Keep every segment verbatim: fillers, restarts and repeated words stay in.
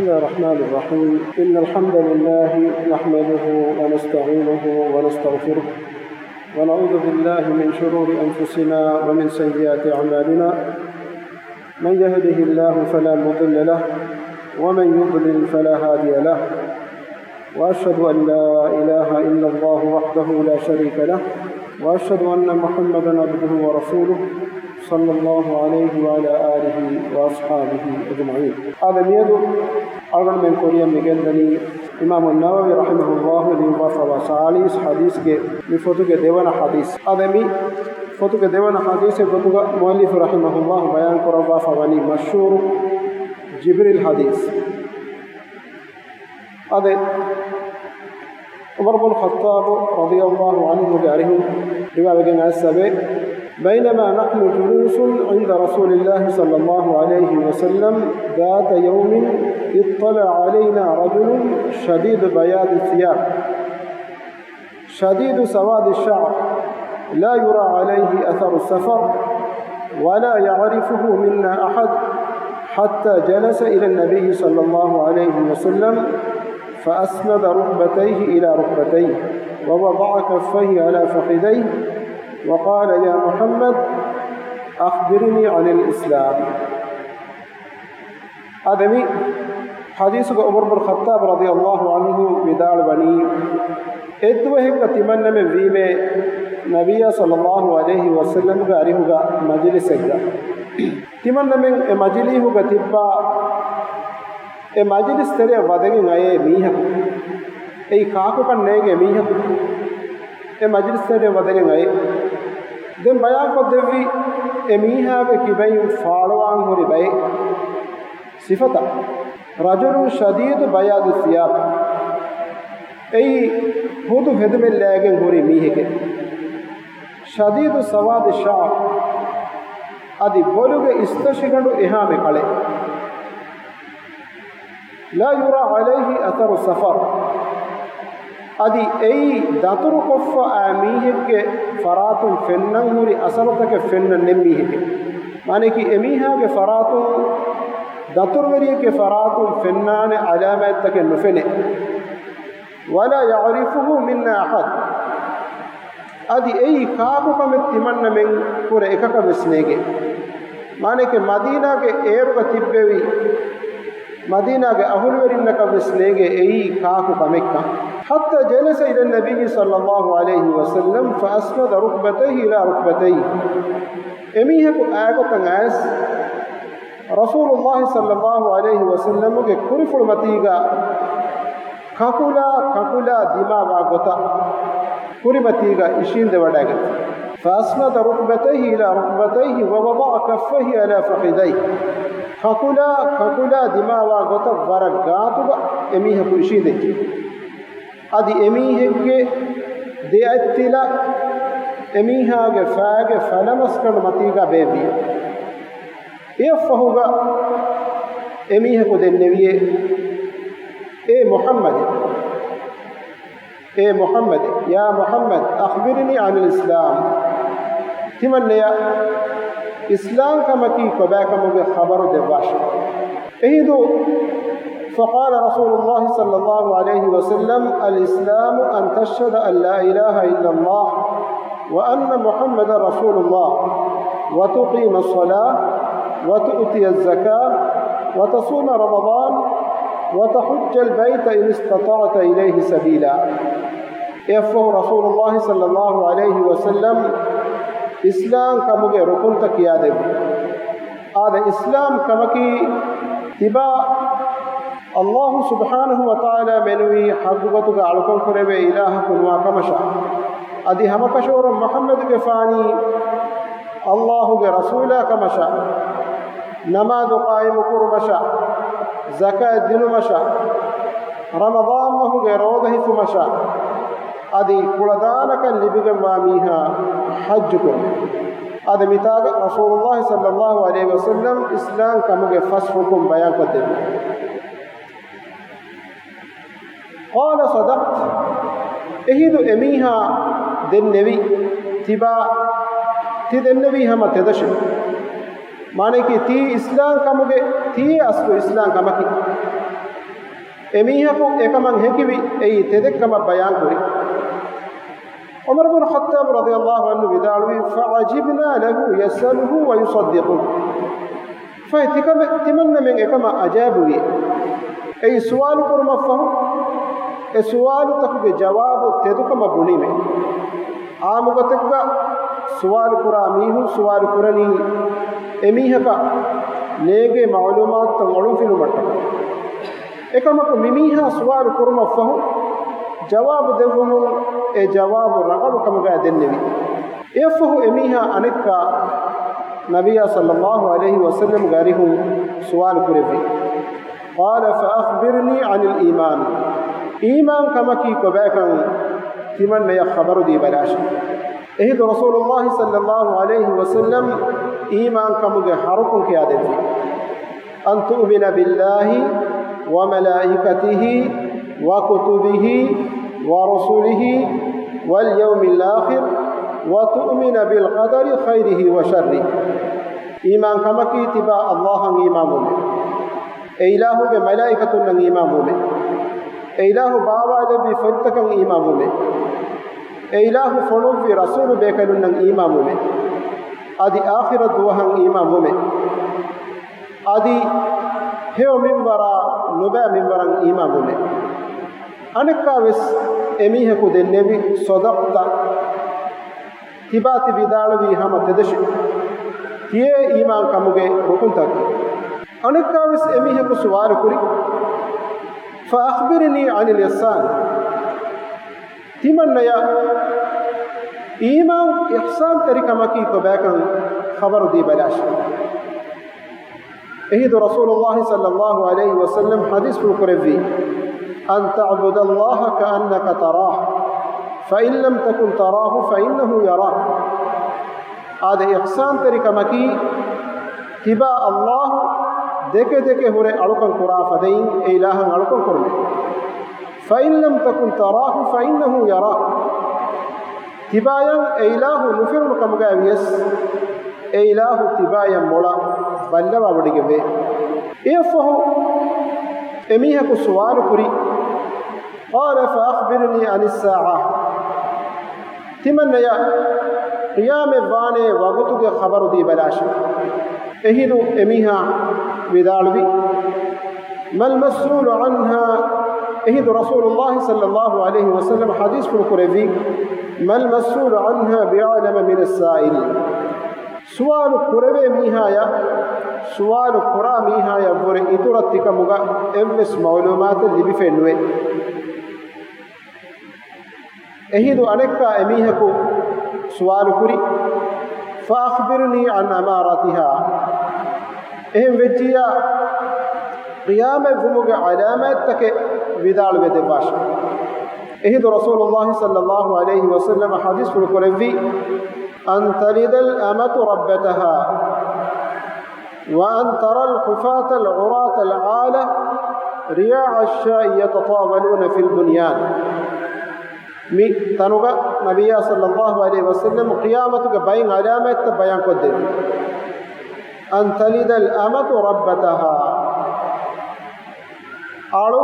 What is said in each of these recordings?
بسم الله الرحمن الرحيم. إن الحمد لله نحمده ونستعينه ونستغفره، ونعوذ بالله من شرور أنفسنا ومن سيئات أعمالنا. من يهده الله فلا مضل له، ومن يضلل فلا هادي له. وأشهد أن لا إله إلا الله وحده لا شريك له، وأشهد أن محمدا عبده ورسوله، صلى الله عليه وعلى آله وأصحابه أجمعين. އާދެ، މިއަދު އަޅުގަނޑުމެން ކުރިއަށް މިގެންދަނީ އިމާމު ނަވަވީ ރަޙިމަހުﷲ ލިޔުއްވާފައިވާ ސާޅީސް ޙަދީޘްގެ މި ފޮތުގެ ދެވަނަ ޙަދީޘް. އާދެ، މި ފޮތުގެ ދެވަނަ ޙަދީޘެއް ގޮތުގަ މުއައްލިފު ރަޙިމަހުﷲ ބަޔާން ކުރައްވާފަ ވަނީ މަޝްހޫރު ޖިބްރީލް ޙަދީޘް. އާދެ، ޢުމަރު ބުން ޚައްޠާބު ރަޟިޔަﷲ ޢަންހުގެ އަރިހުން ރިވާވެގެން އައިސްފަވޭ، بينما نحن جلوس عند رسول الله صلى الله عليه وسلم ذات يوم اطلع علينا رجل شديد بياض الثياب شديد سواد الشعر لا يرى عليه أثر السفر ولا يعرفه منا أحد حتى جلس إلى النبي صلى الله عليه وسلم فأسند ركبتيه إلى ركبتيه ووضع كفيه على فخذيه وقال: يا محمد، أخبرني عن الإسلام. އާދެ، މި ޙަދީޘުގަ ޢުމަރު ބުން ޚައްޠާބު ރަޟިޔަﷲ ޢަންހު ވިދާޅުވަނީ، އެއްދުވަހެއްގަ ތިމަންނަމެން ވީމޭ، ނަބިއްޔާ ޞައްލަﷲ ޢަލައިހި ވަސައްލަމްގެ އަރިހުގަ މަޖިލިސެއްގަ. ތިމަންނަމެން އެ މަޖިލީހުގަ ތިއްބާ، އެ މަޖިލިސް ތެރެއަށް ވަދެގެން އައޭ މީހަކު، އެއީ ކާކުކަން ނޭނގޭ މީހަކު، އެ މަޖިލިސް ތެރެއަށް ވަދެގެން އައޭ. ދެން ބަޔާންކޮށްދެއްވި އެ މީހާގެ ކިބައިން ފާޅުވާން ހުރި ބައެއް ސިފަތައް. رجل شديد بياض الثياب، އެއީ ހުދު ހެދުމެއް ލައިގެން ހުރި މީހެކޭ. شديد سواد الشعر، އަދި ބޮލުގެ އިސްތަށިގަނޑު އެހާމެ ކަޅޭ. لا يرى عليه أثر السفر، އަދި އެއީ ދަތުރުކޮށްފަ އާ މީހެއްގެ ފަރާތުން ފެންނަން ހުރި އަސަރުތަކެއް ފެންނަން ނެތް މީހެކޭ. މާނައަކީ އެމީހާގެ ފަރާތުން ދަތުރުވެރިއެއްގެ ފަރާތުން ފެންނާނެ އަލާމާތްތަކެއް ނުފެނޭ. ولا يعرفه منا أحد، އަދި އެއީ ކާކު ކަމެއް ތިމަންނަމެން ކުރެ އެކަކަށް ވެސް ނޭނގޭ. މާނައަކީ މަދީނާގެ އޭރުގަ ތިއްބެވި މަދީނާގެ އަހުލުވެރިންނަކަށް ވެސް ނޭނގޭ އެއީ ކާކު ކަމެއްކަން. حتى جلس إلى النبي صلى الله عليه وسلم فأسند ركبتيه إلى ركبتيه، އެމީހަކު އާގޮތަށް އައިސް، ރަސޫލުﷲ ޞައްލަﷲ ޢަލައިހި ވަސައްލަމުގެ ކުރިފުޅުމަތީގަ ކަކުލާ ކަކުލާ ދިމާވާ ގޮތަށް ކުރިމަތީގަ އިށީނދެވަޑައިގަތީ. فأسند ركبتيه إلى ركبتيه ووضع كفيه على فخذيه، ކަކުލާ ކަކުލާ ދިމާވާ ގޮތަށް ވަރަށް ގާތުގަ އެމީހަކު އިށީނދެއްޖެ. އަދި އެމީހެއްގެ ދެއަތްތިލަ އެމީހާގެ ފައިގެ ފަލަމަސްގަނޑު މަތީގަ ބޭއްވި. އެއަށްފަހުގަ އެމީހަކު ދެންނެވިއޭ، އޭ މުޙައްމަދޭ، އޭ މުޙައްމަދޭ، يا محمد أخبرني عن الإسلام، ތިމަންނަޔަށް އިސްލާމް ކަމަކީ ކޮބާކަމުގެ ޚަބަރު ދެއްވާށޭ. އެހިނދު فقال رسول الله صلى الله عليه وسلم: الإسلام أن تشهد أن لا إله إلا الله وأن محمدا رسول الله وتقيم الصلاة وتؤتي الزكاة وتصوم رمضان وتحج البيت إن استطعت إليه سبيلا. އެއަށްފަހު ރަސޫލުﷲ ޞައްލަﷲ ޢަލައިހި ވަސައްލަމް އިސްލާމް ކަމުގެ ރުކުންތައް ކިޔާދެއްވި. އާދެ، އިސްލާމް ކަމަކީ ތިބާ ﷲ ސުބްޙާނަހޫ ވަތަޢާލާ މެނުވީ ޙައްޤު ގޮތުގަ އަޅުކަން ކުރެވޭ އިލާހަކު ނުވާ ކަމަށާ، އަދި ހަމަކަށަވަރުން މުޙައްމަދުގެފާނީ ﷲ ގެ ރަސޫލާ ކަމަށާ، ނަމާދު ޤާއިމު ކުރުމަށާ، ޒަކާތް ދިނުމަށާ، ރަމަޟާން މަހުގެ ރޯދަ ހިފުމަށާ، އަދި ކުޅަދާނަކަން ލިބިގެންވާ މީހާ ޙައްޖު ކުރުން. އާދެ، މިތާގަ ރަސޫލުﷲ ޞައްލަﷲ ޢަލައިހި ވަސައްލަމް އިސްލާމް ކަމުގެ ފަސް ރުކުން ބަޔާންކޮށްދެއްވި. قال صدقت، އެހިނދު އެމީހާ ދެންނެވި، ތިބާ، ތި ދެންނެވީ ހަމަ ތެދަށެވެ. މާނައަކީ ތީ އިސްލާމް ކަމުގެ، ތީ އަސްލު އިސްލާމް ކަމަކީ. އެމީހަކު އެކަމަށް ހެކިވި އެއީ ތެދެއްކަމަށް ބަޔާންކުރި. ޢުމަރު ބުނު ޚައްޠާބު ރަޟިޔަﷲ ޢަންހު ވިދާޅުވީ، فعجبنا له يسأله ويصدقه. ފަހެ ތިކަމެ-، ތިމަންނަމެން އެކަމަށް އަޖައިބުވި. އެއީ ސުވާލު ކުރުމަށްފަހު، އެ ސުވާލުތަކުގެ ޖަވާބު ތެދުކަމަށް ބުނީމޭ. އާއްމުގޮތެއްގަ ސުވާލު ކުރާ މީހުން ސުވާލު ކުރަނީ އެމީހަކަށް ނޭގޭ މަޢުލޫމާތުތައް އޮޅުންފިލުމަށްޓަކައި. އެކަމަކު މިމީހާ ސުވާލު ކުރުމަށްފަހު، ޖަވާބު ދެއްވުމުން އެ ޖަވާބު ރަނގަޅު ކަމުގައި ދެންނެވި. އެއަށްފަހު އެމީހާ އަނެއްކާ ނަބިއްޔާ ޞައްލައްލާހު ޢަލައިހި ވަސައްލަމްގެ އަރިހުން ސުވާލު ކުރެއްވި. قال فأخبرني عن الإيمان. އީމާން ކަމަކީ ކޮބާކަން ތިމަންނަޔަށް ޚަބަރު ދީބަލާށި. އެހިނދު ރަސޫލުﷲ ޞައްލައްލާހު ޢަލައިހި ވަސައްލަމް އީމާން ކަމުގެ ހަރުކުން ކިޔާދެއްވި. أن تؤمن بالله وملائكته وكتبه ورسله واليوم الآخر وتؤمن بالقدر خيره وشره. އީމާން ކަމަކީ ތިބާ ﷲ އަށް އީމާންވުމެވެ. އެ އިލާހުގެ މަލާއިކަތުންނަށް އީމާންވުމެވެ. އެ އިލާހު ބާވާލެއްވި ފޮތްތަކަށް އީމާންވުމެވެ. އެ އިލާހު ފޮނުއްވި ރަސޫލު ބޭކަލުންނަށް އީމާންވުމެވެ. އަދި އާޚިރަތް ދުވަހަށް އީމާންވުމެވެ. އަދި ހެޔޮ މިންވަރާ ނުބައި މިންވަރަށް އީމާންވުމެވެ. އަނެއްކާވެސް އެމީހަކު ދެންނެވި، صدقت، ތިބާ ތި ވިދާޅުވީ ހަމަ ތެދަށެވެ. ތިޔޭ އީމާން ކަމުގެ ރުކުންތަކަކީ. އަނެއްކާވެސް އެމީހަކު ސުވާލު ކުރި، فأخبرني عن الإحسان. ތިމަންނަޔަށް އީމާން އިޙްސާންތެރިކަމަކީ ކޮބާކަން ޚަބަރު ދީބަލާށި. އެހިނދު ރަސޫލުﷲ ޞައްލައްލާހު ޢަލައިހި ވަސައްލަމް ޙަދީޘްފުޅު ކުރެއްވީ، أن تعبد الله كأنك تراه، فإن لم تكن تراه فإنه يراك. އާދެ، އިޙްސާންތެރިކަމަކީ ތިބާ ﷲ ދެކެ ދެކެ ހުރެ އަޅުކަން ކުރާ ފަދައިން އެ އިލާހަށް އަޅުކަން ކުރުމެވެ. فإن لم تكن تراه فإنه يراك. ތިބާޔަށް އެ އިލާހު ނުފެނުނު ކަމުގައި ވިޔަސް، އެ އިލާހު ތިބާޔަށް މޮޅަށް ބައްލަވާވޮޑިގެންވޭ. އެއަށްފަހު އެމީހަކު ސުވާލު ކުރި، قال فأخبرني عن الساعة. ތިމަންނަޔަށް ޤިޔާމަތް ވާނޭ ވަގުތުގެ ޚަބަރު ދީބަލާށި. އެހިނދު އެމީހާ ވިދާޅުވި، ما المسؤول عنها. އެހިނދު ރަސޫލުﷲ ޞައްލައްލާހު ޢަލައިހި ވަސައްލަމް ޙަދީޘްފުޅު ކުރެއްވީ، ما المسؤول عنها بأعلم من السائل. ސުވާލު ކުރެވޭ މީހާޔަށް ސުވާލު ކުރާ މީހާޔަށްވުރެ އިތުރަށް ތިކަމުގަ އެއްވެސް މަޢުލޫމާތެއް ލިބިފައެއްނުވޭ. އެހިނދު އަނެއްކާ އެމީހަކު ސުވާލު ކުރި، فأخبرني عن أماراتها. އެހެން ވެއްޖިއްޔާ، ޤިޔާމަތް ވުމުގެ ޢަލާމާތްތަކެއް ވިދާޅުވެ ދެއްވާށި. އެހިނދު ރަސޫލުﷲ ޞައްލައްލާހު ޢަލައިހި ވަސައްލަމަ ޙަދީޘްފުޅު ކުރެއްވީ، أن تلد الأمة ربتها، وأن ترى الحفاة العراة العالة رعاء الشاء يتطاولون في البنيان. މި ތަނުގަ ނަބިއްޔާ ޞައްލައްލާހު ޢަލައިހި ވަސައްލަމް ޤިޔާމަތުގެ ބައެއް ޢަލާމާތްތައް ބަޔާންކޮށްދެއްވި. أن تلد الأمة ربتها. އަޅު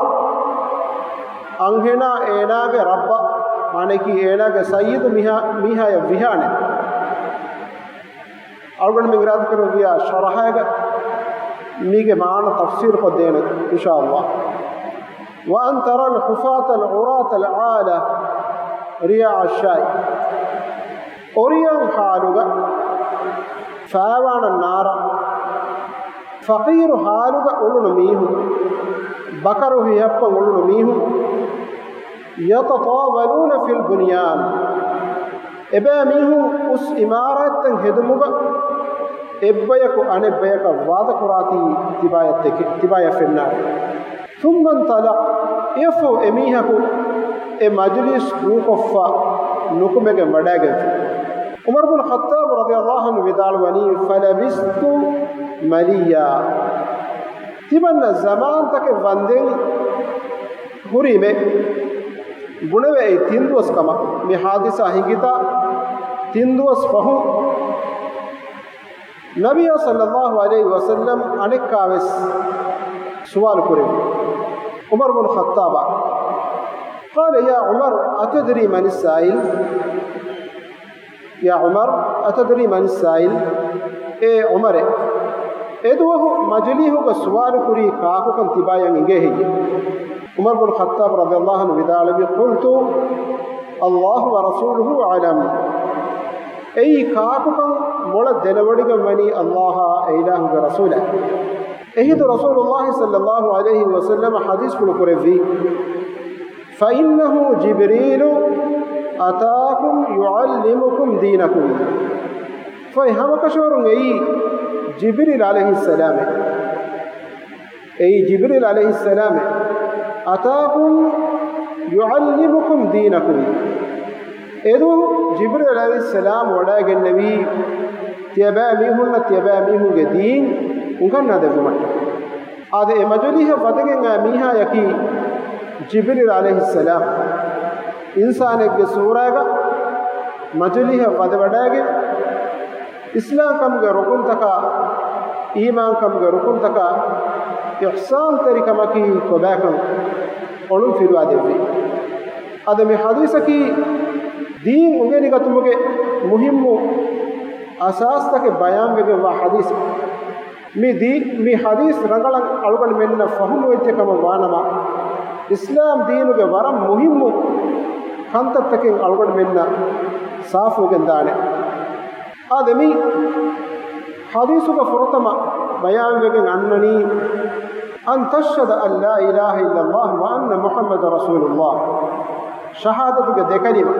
އަންހެނާ އޭނާގެ ރައްބަ، މާނައަކީ އޭނާގެ ސައްޔިދު މީހާ، މީހާޔަށް ވިހާނެ. އަޅުގަނޑުމެން އިރާދަކުރެއްވިޔާ ޝަރަޙައިގަ މީގެ މާނަ ތަފްސީލުކޮށްދޭނެ، އިންޝާﷲ. وأن ترى الحفاة العراة العالة رعاء الشاء. އޮރިޔަން ޙާލުގަ، ފާވާނަ ނާރަ، ފަޤީރު ޙާލުގަ އުޅުނު މީހުން، ބަކަރު ހިހައްޕަން އުޅުނު މީހުން، يتطاولون في البنيان. އެބައިމީހުން އުސް އިމާރާތްތައް ހެދުމުގަ އެއްބަޔަކު އަނެއްބަޔަކަށް ވާދަކުރާތީ ތިބާޔަށް ދެކެ، ތިބާޔަށް ފެންނާނެ. ثم انطلق، އެއަށްފަހު އެމީހަކު އެ މަޖިލީސް ދޫކޮށްފަ ނުކުމެގެން ވަޑައިގެންފި. ޢުމަރު ބުނު ޚައްޠާބު ރަޟިޔަﷲ ޢަންހު ވިދާޅުވަނީ، فلبثت مليا. ތިމަންނަ ޒަމާންތަކެއް ވަންދެން ހުރީމޭ. ބުނެވޭ އެއީ ތިން ދުވަސް ކަމަށް. މި ޙާދިސާ ހިނގިތާ ތިން ދުވަސް ފަހުން ނަބިއްޔާ ޞައްލައްލާހު ޢަލައިހި ވަސައްލަމް އަނެއްކާވެސް ސުވާލު ކުރެއްވި. ޢުމަރު ބުނު ޚައްޠާބަށް، قال يا عمر أتدري من السائل؟ يا عمر أتدري من السائل؟ އޭ ޢުމަރޭ، އެދުވަހު މަޖިލީހުގަ ސުވާލު ކުރީ ކާކުކަން ތިބާޔަށް އިނގޭ ހެއްޔޭ؟ ޢުމަރު ބުނު ޚައްޠާބު ރަޟިޔަﷲ ޢަންހު ވިދާޅުވި، قلت الله ورسوله أعلم. އެއީ ކާކުކަން މޮޅަށް ދެނެވޮޑިގެން ވަނީ ﷲ އާ އެ އިލާހުގެ ރަސޫލާ. އެހިނދު ރަސޫލުﷲ ޞައްލަﷲ ޢަލައިހި ވަސައްލަމަ ޙަދީޘްފުޅު ކުރެއްވީ، فإنه جبريل أتاكم يعلمكم دينكم. ފޮތް ހަމަކަށަވަރުން އެއީ ޖިބްރީލް ޢަލައިހިއްސަލާމޭ. އެއީ ޖިބްރީލް ޢަލައިހިއްސަލާމޭ. أتاكم يعلمكم دينكم. އެދުވަހު ޖިބްރީލް ޢަލައިހިއްސަލާމް ވަޑައިގެންނެވީ ތިޔަބައިމީހުންނަށް ތިޔަބައިމީހުންގެ ދީން އުނގަންނާދެއްވުމަށްޓަކައި. އާދެ، އެ މަޖިލީހަށް ވަދެގެން އާ މީހާޔަކީ ޖިބްރީލް ޢަލައިހިއްސަލާމް. އިންސާނެއްގެ ސޫރާގަ މަޖިލީހަށް ވަދެވަޑައިގެން، އިސްލާމްކަމުގެ ރުކުންތަކާ، އީމާންކަމުގެ ރުކުންތަކާ، އިޙްސާންތެރިކަމަކީ ކޮބާކަން އޮޅުން ފިލުވާދެއްވި. އަދި މި ޙަދީޘަކީ ދީން އުނގެނިގަތުމުގެ މުހިއްމު އަސާސްތަކެއް ބަޔާންވެގެންވާ ޙަދީޘެއް. މި ދީ-، މި ޙަދީޘް ރަނގަޅަށް އަޅުގަނޑުމެންނަށް ފަހުމުވެއްޖެ ކަމަށް ވާނަމަ، އިސްލާމް ދީނުގެ ވަރަށް މުހިއްމު ކަންތައްތަކެއް އަޅުގަނޑުމެންނަށް ސާފުވެގެންދާނެ. އާދެ، މި ޙަދީޘުގަ ފުރަތަމަ ބަޔާންވެގެން އަންނަނީ، أن تشهد أن لا إله إلا الله وأن محمدا رسول الله. ޝަހާދަތުގެ ދެކަލިމަ.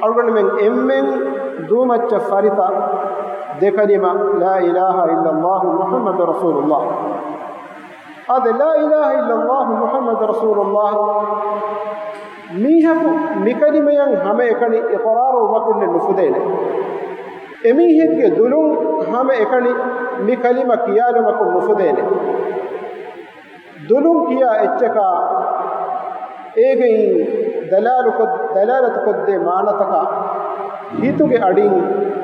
އަޅުގަނޑުމެން އެންމެން ދޫމައްޗަށް ފަރިތަ ދެކަލިމަ، لا إله إلا الله محمد رسول الله. އާދެ، لا إله إلا الله محمد رسول الله. މީހަކު މިކަލިމަޔަށް ހަމައެކަނި އިޤްރާރުވުމަކުންނެއް ނުފުދޭނެ. އެމީހެއްގެ ދުލުން ހަމައެކަނި މި ކަލިމަ ކިޔާލުމަކުން ނުފުދޭނެ. ދުލުން ކިޔާ އެއްޗަކާ، އޭގެއިން ދަލާލުކޮށް-، ދަލާލަތުކޮށްދޭ މާނަތަކާ ހިތުގެ އަޑިން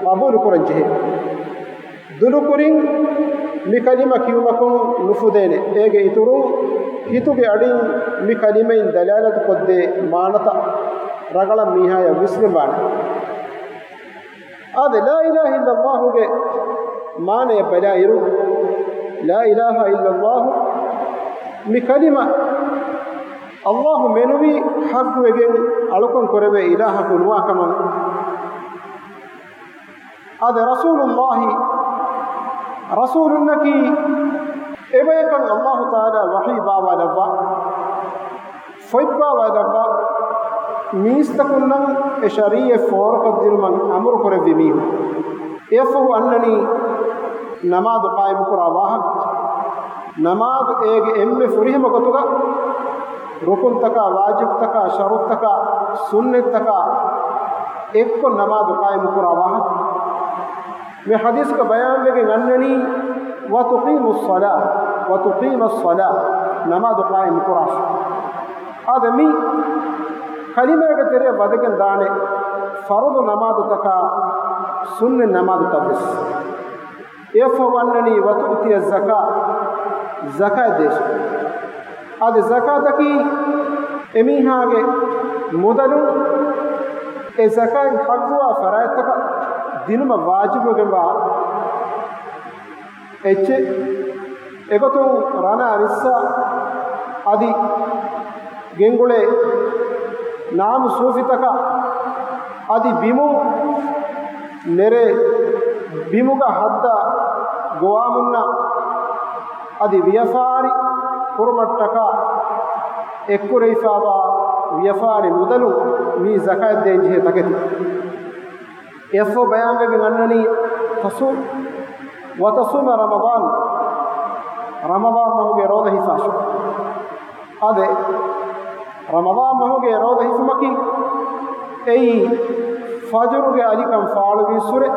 ޤަބޫލުކުރަން ޖެހޭ. ދުލުކުރިން މި ކަލިމަ ކިޔުމަކުން ނުފުދޭނެ. އޭގެ އިތުރުން ހިތުގެ އަޑިން މި ކަލިމައިން ދަލާލަތުކޮށްދޭ މާނަތައް ރަނގަޅަށް މީހާޔަށް ވިސްނެވާނެ. އާދެ، لا إله إلا الله ގެ މާނަޔަށް ބަލާއިރު، لا إله إلا الله މި ކަލިމަ ﷲ މެނުވީ ޙައްޤުވެގެން އަޅުކަން ކުރެވޭ އިލާހަކު ނުވާކަމަށް. އާދެ، ރަސޫލުﷲ، ރަސޫލުންނަކީ އެބަޔަކަށް ﷲ ތަޢާލާ ވަޙީ ބާވާލައްވާ، ފޮތްބާވާލައްވާ، މީސްތަކުންނަށް އެ ޝަރީޢަތް ފޯރުކޮށްދިނުމަށް އަމުރު ކުރެއްވި މީހުން. އެއަށްފަހު އަންނަނީ ނަމާދު ޤާއިމުކުރާ ވާހަކަ. ނަމާދު އޭގެ އެންމެ ފުރިހަމަ ގޮތުގަ ރުކުންތަކާ، ވާޖިބްތަކާ، ޝަރުޠުތަކާ، ސުންނަތްތަކާ އެއްކޮށް ނަމާދު ޤާއިމުކުރާ ވާހަކަ. މި ޙަދީޘްގަ ބަޔާންވެގެން އަންނަނީ، وتقيم الصلاة، وتقيم الصلاة، ނަމާދު ޤާއިމުކުރާށޭ. އާދެ، މި ކަލިމާގެ ތެރެއަށް ވަދެގެން ދާނެ ފަރުޟު ނަމާދުތަކާ، ސުންނަތް ނަމާދުތައްވެސް. އެއަށްފަހު އަންނަނީ، وتؤتي الزكاة، ޒަކާތް ދޭށޭ. އަދި ޒަކާތަކީ އެމީހާގެ މުދަލުން އެ ޒަކާތް ޙައްޤުވާ ފަރާތްތަކަށް ދިނުމަށް ވާޖިބުވެގެންވާ އެއްޗެއް. އެގޮތުން ރަނާ ރިއްސާ އަދި ގެންގުޅޭ ނާމު ސޫފިތަކާ އަދި ބިމުން ނެރޭ ބިމުގަ ހައްދާ ގޮވާމުންނަށް އަދި ވިޔަފާރި ކުރުމަށްޓަކާ އެއްކުރެވިފާވާ ވިޔަފާރި މުދަލުން މީ ޒަކާތް ދޭންޖެހޭ ތަކެތި. އެއަށްފަހު ބަޔާންވެގެން އަންނަނީ، ތަސޫ-، وتصوم رمضان، ރަމަޟާން މަހުގެ ރޯދަ ހިފާށޭ. އާދެ، ރަމަޟާން މަހުގެ ރޯދަ ހިފުމަކީ އެއީ ފަޖުރުގެ އަލިކަން ފާޅުވީއްސުރެ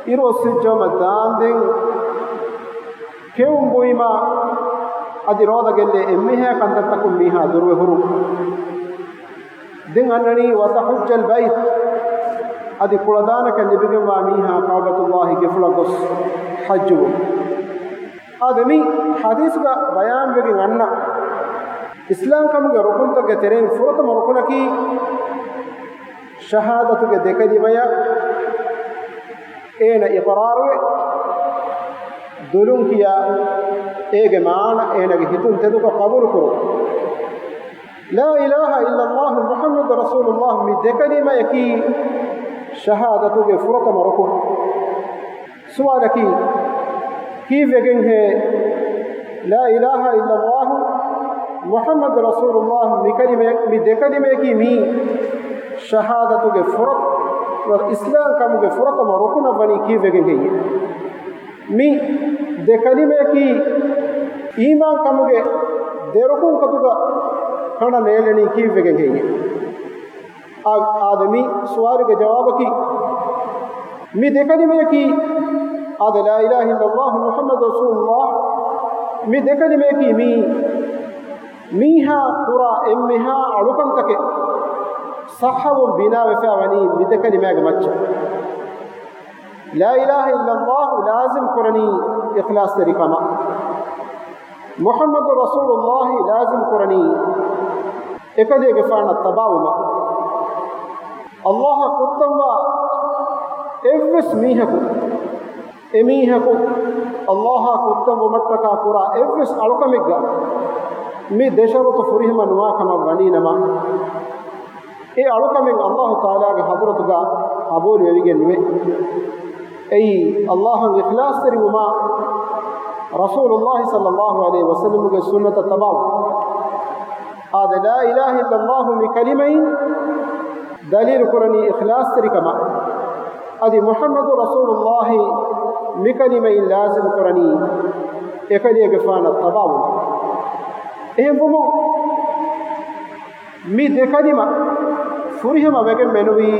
އިރު އޮއްސިއްޖައުމަށް ދާންދެން ކެއުން ބުއިމާ އަދި ރޯދަ ގެއްލޭ އެންމެހާ ކަންތައްތަކުން މީހާ ދުރުވެ ހުރުން. ދެން އަންނަނީ، وتحج البيت، އަދި ކުޅަދާނަކަން ލިބިގެންވާ މީހާ ކަޢުބަތުﷲ ގެފުޅަށް ގޮސް ޙައްޖުވުން. އާދެ، މި ޙަދީޘްގަ ބަޔާންވެގެން އަންނަ އިސްލާމްކަމުގެ ރުކުންތަކުގެ ތެރެއިން ފުރަތަމަ ރުކުނަކީ ޝަހާދަތުގެ ދެކަލިމަޔަށް އޭނަ އިޤްރާރުވެ، ދުލުން ކިޔާ އޭގެ މާނަ އޭނަގެ ހިތުން ތެދުކޮށް ޤަބޫލުކުރުން. ލާ އިލާހަ އިއްލައްލާހު މުޙައްމަދު ރަސޫލުއްލާހް މި ދެކަލިމަޔަކީ ޝަހާދަތުގެ ފުރަތަމަ ރުކުން. ސުވާލަކީ، ކީއްވެގެންހޭ ލާ އިލާހަ އިއްލައްލާހު މުޙައްމަދު ރަސޫލުއްލާހް މި ކަލިމަ، މި ދެކަލިމަޔަކީ މީ ޝަހާދަތުގެ ފުރަތަ، އިސްލާމްކަމުގެ ފުރަތަމަ ރުކުނަށް ވަނީ ކީއްވެގެން ހެއްޔޭ؟ މި ދެކަލިމަޔަކީ އީމާންކަމުގެ ދެރުކުން ގޮތުގަ ކަނޑަ ނޭޅެނީ ކީއްވެގެން ހެއްޔޭ؟ އާ، އާދެ، މި ސުވާލުގެ ޖަވާބަކީ، މި ދެކަލިމަޔަކީ، އާދެ، ލާ އިލާހަ އިއްލައްލާހު މުޙައްމަދު ރަސޫލުއްލާހް، މި ދެކަލިމަޔަކީ މީ މީހާ ކުރާ އެންމެހާ އަޅުކަންތަކެއް ޞައްޙަވުން ބިނާވެފަ ވަނީ މި ދެކަލިމައިގެ މައްޗަށް. ލާ އިލާހަ އިއްލައްލާހު ލާޒިމް ކުރަނީ އިޚްލާޞްތެރިކަމަށް. މުޙައްމަދު ރަސޫލުއްލާހި ލާޒިމް ކުރަނީ އެކަލޭގެފާނަށް ތަބާވުމަށް. އައްލާހަށް ކުއްތަންވާ އެއްވެސް މީހަކު، އެމީހަކު އައްލާހަށް ކުއްތަންވުމަށްޓަކާ ކުރާ އެއްވެސް އަޅުކަމެއްގަ މި ދެ ޝަރުޠު ފުރިހަމަ ނުވާ ކަމަށް ވަނީނަމަ، އެ އަޅުކަމެއް އައްލާހު ތަޢާލާގެ ޙަޟްރަތުގަ ޤަބޫލު ވެވިގެން ނުވޭ. އެއީ، އައްލާހަށް އިޚްލާޞްތެރިވުމާ، ރަސޫލުއްލާހި ޞައްލައްލާހު ޢަލައިހި ވަސައްލަމުގެ ސުންނަތަށް ތަބާވުން. އާދެ، ލާ އިލާހަ އިއްލައްލާހު މި ކަލިމައިން ދަލީލު ކުރަނީ އިޚްލާޞްތެރިކަމަށް. އަދި މުޙައްމަދު ރަސޫލުއްލާހި މި ކަލިމައިން ލާޒިމް ކުރަނީ އެކަލޭގެފާނަށް ތަބާވުމަށް. އެހެންވުމުން، މި ދެ ކަލިމަ ފުރިހަމަ ވެގެން މެނުވީ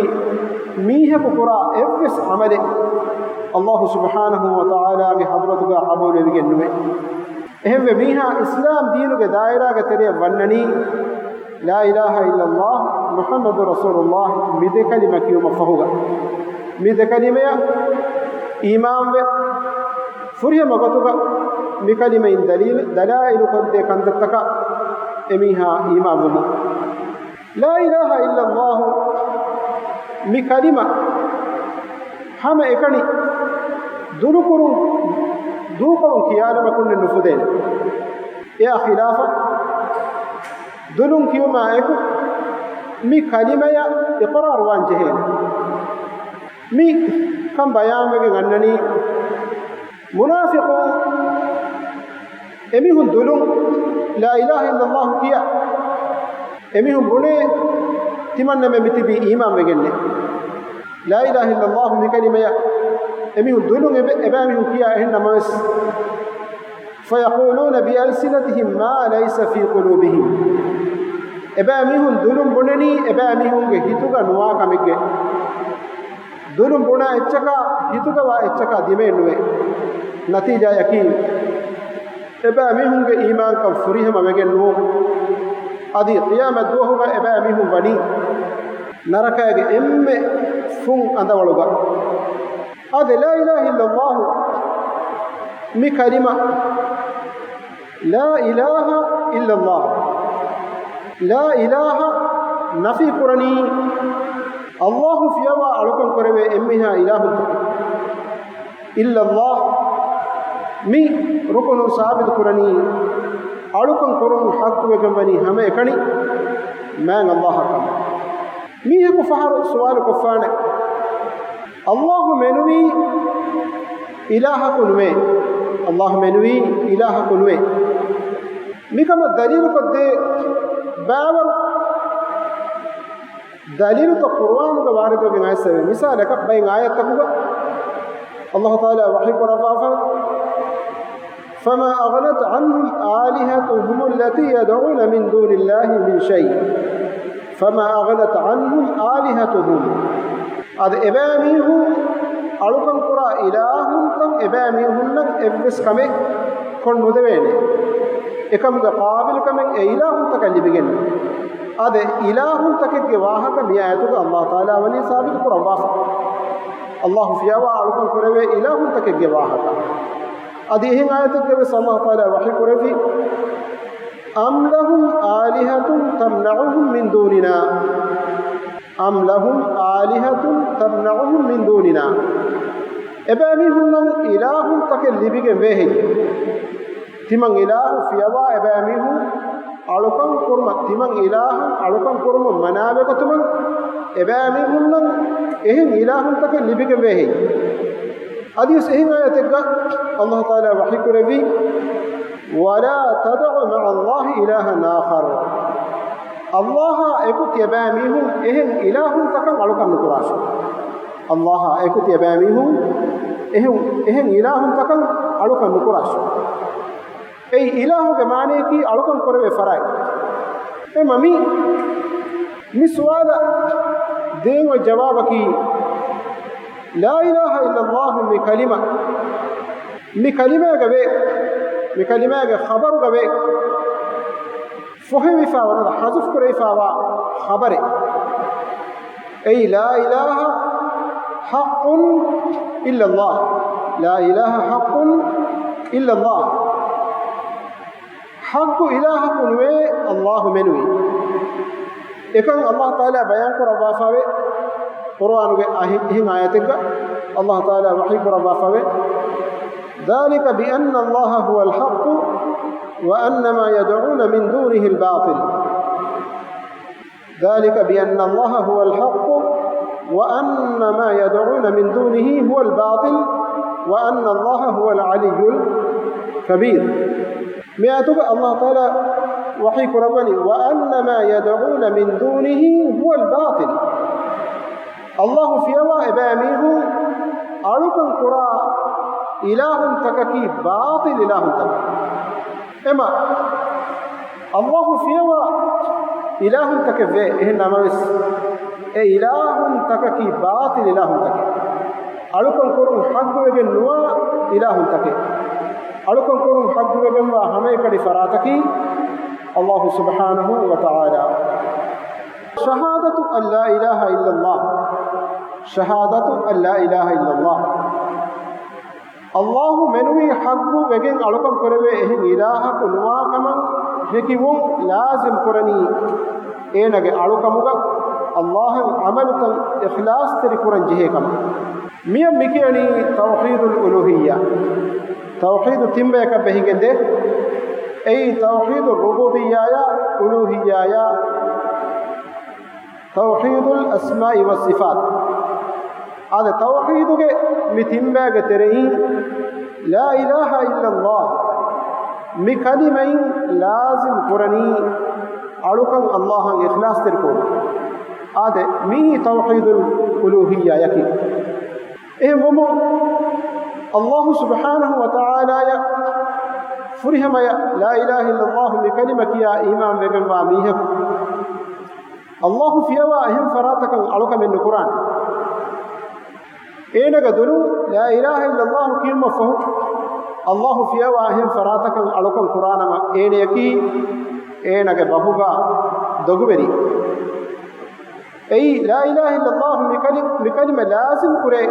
މީހަކު ކުރާ އެއްވެސް ޢަމަލެއް އައްލާހު ސުބްޙާނަހު ވަތަޢާލާގެ ޙަޟްރަތުގަ ޤަބޫލު ވެވިގެން ނުވޭ. އެހެންވެ، މީހާ އިސްލާމް ދީނުގެ ދާއިރާގެ ތެރެއަށް ވަންނަނީ، ލާ އިލާހަ އިއްލައްލާހު މުޙައްމަދު ރަސޫލުއްލާހް މި ދެ ކަލިމަ ކިޔުމަށް ފަހުގަ، މި ދެ ކަލިމަޔަށް އީމާންވެ، ފުރިހަމަ ގޮތުގަ މި ކަލިމައިން ދަލީލު، ދަލާއިލު ކޮށްދޭ ކަންތައްތަކަށް އެމީހާ އީމާންވުމުން. ލާ އިލާހަ އިއްލައްލާހު މި ކަލިމަ ހަމައެކަނި ދުލުކުރުން، ދޫކޮޅުން ކިޔާލުމަކުންނެއް ނުފުދޭނެ. އެއާ ޚިލާފަށް، ދުލުން ކިޔުމާ އެކު މި ކަލިމަޔަށް އިޤްރާރުވާން ޖެހޭނެ. މި ކަން ބަޔާންވެގެން އަންނަނީ، މުނާފިޤުން އެމީހުން ދުލުން ލާ އިލާހަ އިއްލައްލާހު ކިޔާ އެމީހުން ބުނޭ، ތިމަންނަމެން މިތިބީ އީމާންވެގެންނޭ. ލާ އިލާހަ އިއްލައްލާހު މި ކަލިމަޔަށް އެމީހުން ދުލުން އެބަ-، އެބައިމީހުން ކިޔާ އެހެން ނަމަވެސް، فَيَقُولُونَ بِأَلْسِنَتِهِمْ مَا لَيْسَ فِي قُلُوبِهِمْ. އެބައިމީހުން ދުލުން ބުނަނީ އެބައިމީހުންގެ ހިތުގަ ނުވާ ކަމެއްގެ. ދުލުން ބުނާ އެއްޗަކާ ހިތުގަވާ އެއްޗަކާ ދިމައެއް ނުވޭ. ނަތީޖާއަކީ، އެބައިމީހުންގެ އީމާންކަން ފުރިހަމަ ވެގެން ނުވުން. އަދި ޤިޔާމަތް ދުވަހުގަ އެބައިމީހުން ވަނީ ނަރަކައިގެ އެންމެ ފުން އަނދަވަޅުގަ. އާދެ، ލާ އިލާހަ އިއްލައްލާހު މި ކަލިމަ، ލާ އިލާހަ އިއްލައްލާހު، ލާ އިލާހަ ނަފީ ކުރަނީ އައްލާހު ފިޔަވާ އަޅުކަން ކުރެވޭ އެންމެހާ އިލާހުންތަކެއް. އިއްލައްލާހު މި ރުކުނު ސާބިތު ކުރަނީ އަޅުކަން ކުރުން ޙައްޤުވެގެންވަނީ ހަމައެކަނި މާތް އައްލާހަށް ކަމަށް. މީހަކު ފަހަރު ސުވާލު ކޮށްފާނެ، އައްލާހު މެނުވީ އިލާހަކު ނުވޭ. އައްލާހު މެނުވީ އިލާހަކު ނުވޭ. މިކަމަށް ދަލީލުކޮށްދޭ ބައިވަރު ދަލީލުތައް ޤުރުއާނުގަ ވާރިދުވެގެން އައިސްފަވޭ. މިސާލަކަށް ބައެއް އާޔަތްތަކުގަ އައްލާހު ތަޢާލާ ވަޙީ ކުރައްވާފަ، فَمَا أَغْنَتْ عَنْهُمْ آلِهَتُهُمُ الَّتِي يَدْعُونَ مِنْ دُونِ اللَّهِ مِنْ شَيْءٍ، فَمَا أَغْنَتْ عَنْهُمْ آلِهَتُهُمْ. އަދި އެބައިމީހުން އަޅުކަން ކުރާ އިލާހުންތައް އެބައިމީހުންނަށް އެއްވެސް ކަމެއް ކޮށް ނުދެވޭނެ. އެކަމުގެ ޤާބިލުކަމެއް އެ އިލާހުންތަކަށް ލިބިގެން. އާދެ، އިލާހުންތަކެއްގެ ވާހަކަ މި އާޔަތުގަ އައްލާހު ތަޢާލާ ވަނީ ސާބިތު ކުރައްވާފަ. އައްލާހު ފިޔަވާ އަޅުކަން ކުރެވޭ އިލާހުންތަކެއްގެ ވާހަކަ. އަދި އެހެން އާޔަތެއްގަ ވެސް އައްލާހު ތަޢާލާ ވަޙީ ކުރެއްވި، أم لهم آلهة تمنعهم من دوننا أم لهم آلهة تمنعهم من دوننا. އެބައިމީހުންނަށް އިލާހުންތަކެއް ލިބިގެން ވޭހެއްޔެވެ؟ ތިމަން އިލާހު ފިޔަވާ އެބައިމީހުން އަޅުކަން ކުރުމަށް، ތިމަން އިލާހަށް އަޅުކަން ކުރުމަށް މަނާވެގަތުމަށް އެބައިމީހުންނަށް އެހެން އިލާހުންތަކެއް ލިބިގެން ވޭހެއްޔެވެ؟ އަދިވެސް އެހެން އާޔަތެއްގަ އައްލާހު ތަޢާލާ ވަޙީ ކުރެއްވީ، ولا تدع مع الله إلها آخر. އައްލާހާ އެކު ތިޔަބައިމީހުން އެހެން އިލާހުންތަކަށް އަޅުކަން ނުކުރާށި. އައްލާހާ އެކު ތިޔަބައިމީހުން އެހެން، އެހެން އިލާހުންތަކަށް އަޅުކަން ނުކުރާށި. އެއީ އިލާހުގެ މާނަޔަކީ އަޅުކަން ކުރެވޭ ފަރާތް. އެމަ މި، މި ސުވާލަށް ދޭން އޮތް ޖަވާބަކީ، لا إله إلا الله މި ކަލިމަ، މި ކަލިމާގަ ވޭ، މި ކަލިމާގެ ޚަބަރުގަ ވޭ، ފޮހެވިފާ ވަނަ ޙަޛުފް ކުރެވިފާވާ ޚަބަރެއް. އެއީ، لا إله حق إلا الله. لا إله حق إلا الله. ޙައްޤު އިލާހަކު ނުވޭ އައްލާހު މެނުވީ. އެކަން އައްލާހު ތަޢާލާ ބަޔާން ކުރައްވާފަވޭ. ޤުރުއާނުގެ އަހި-، އެހެން އާޔަތެއްގަ އައްލާހު ތަޢާލާ ވަޙީ ކުރައްވާފަވޭ، ذلك بأن الله هو الحق وأن ما يدعون من دونه الباطل. ذلك بأن الله هو الحق وأن ما يدعون من دونه هو الباطل وأن الله هو العلي الكبير. މި އާޔަތުގަ އައްލާހު ތަޢާލާ ވަޙީ ކުރައްވަނީ، وأن ما يدعون من دونه هو الباطل. އައްލާހު ފިޔަވާ އެބައިމީހުން އަޅުކަން ކުރާ އިލާހުންތަކަކީ ބާޠިލް އިލާހުންތަކެއް. އެމަ އައްލާހު ފިޔަވާ އިލާހުންތަކެއް ވޭ. އެހެން ނަމަވެސް، އެ އިލާހުންތަކަކީ ބާޠިލް އިލާހުންތަކެއް. އަޅުކަން ކުރުން ޙައްޤުވެގެން ނުވާ އިލާހުންތަކެއް. އަޅުކަން ކުރުން ޙައްޤުވެގެންވާ ހަމައެކަނި ފަރާތަކީ އައްލާހު ސުބްޙާނަހު ވަ ތަޢާލާ. شهادة أن لا إله إلا الله. شهادة أن لا إله إلا الله. އައްލާހު މެނުވީ ޙައްޤު ވެގެން އަޅުކަން ކުރެވޭ އެހެން އިލާހަކު ނުވާ ކަމަށް ހެކިވުން ލާޒިމް ކުރަނީ، އޭނަގެ އަޅުކަމުގަ އައްލާހަށް ޢަމަލުތައް އިޚްލާޞްތެރި ކުރަން ޖެހޭ ކަމަށް. މިއަށް މިކިޔަނީ ތައުޙީދުލް އުލޫހިއްޔާ. ތައުޙީދު ތިން ބަޔަކަށް ބެހިގެންދޭ. އެއީ ތައުޙީދު ރުބޫބިއްޔާޔާ، އުލޫހިއްޔާޔާ، ތައުޙީދުލް އަސްމާއި ވައްޞިފާތް. އާދެ، ތައުޙީދުގެ މި ތިން ބައިގެ ތެރެއިން، لا إله إلا الله މި ކަލިމައިން ލާޒިމް ކުރަނީ އަޅުކަން އައްލާހަށް އިޚްލާޞްތެރިކުރުން. އާދެ، މިއީ ތައުޙީދުލް އުލޫހިއްޔާޔަކީ. އެހެންވުމުން، އައްލާހު ސުބްޙާނަހު ވަ ތަޢާލާޔަށް ފުރިހަމަޔަށް لا إله إلا الله މި ކަލިމަ ކިޔާ އީމާން ވެގެންވާ މީހަކު، އައްލާހު ފިޔަވާ އެހެން ފަރާތަކަށް އަޅުކަމެއް ނުކުރާނެ. އޭނަގެ ދުލުން لا إله إلا الله ކިޔުމަށްފަހު، އައްލާހު ފިޔަވާ އެހެން ފަރާތަކަށް އަޅުކަން ކުރާނަމަ، އޭނަޔަކީ އޭނަގެ ބަހުގާ ދޮގުވެރި. އެއީ، لا إله إلا الله މި ކަލި-، މި ކަލިމަ ލާޒިމް ކުރޭ،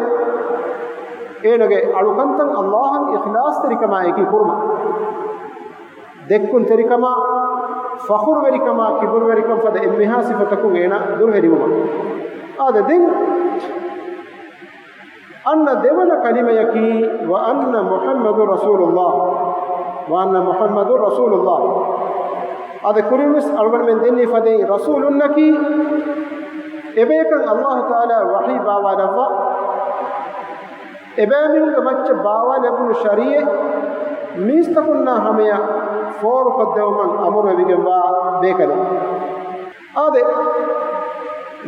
އޭނަގެ އަޅުކަންތައް އައްލާހަށް އިޚްލާޞްތެރިކަމާއެކީ ކުރުމަށް. ދެއްކުންތެރިކަމާ، ފަޚުރުވެރިކަމާ، ކިބުރުވެރިކަން ފަދަ އެންމެހާ ސިފަތަކުން އޭނަ ދުރުހެލިވުމަށް. އާދެ، ދެން އަންނަ ދެވަނަ ކަލިމަޔަކީ، وأن محمدا رسول الله، وأن محمدا رسول الله. އާދެ، ކުރިންވެސް އަޅުގަނޑުމެން ދެންނެވި ފަދައިން، ރަސޫލުންނަކީ އެބަޔަކަށް އައްލާހު ތަޢާލާ ވަޙީ ބާވާލައްވާ، އެބައިމީހުންގެ މައްޗަށް ބާވާލެއްވުނު ޝަރީޢަތް މީސްތަކުންނާ ހަމަޔަށް ފޯރުކޮށްދެވުމަށް އަމުރުވެވިގެންވާ ބޭކަލެއް. އާދެ،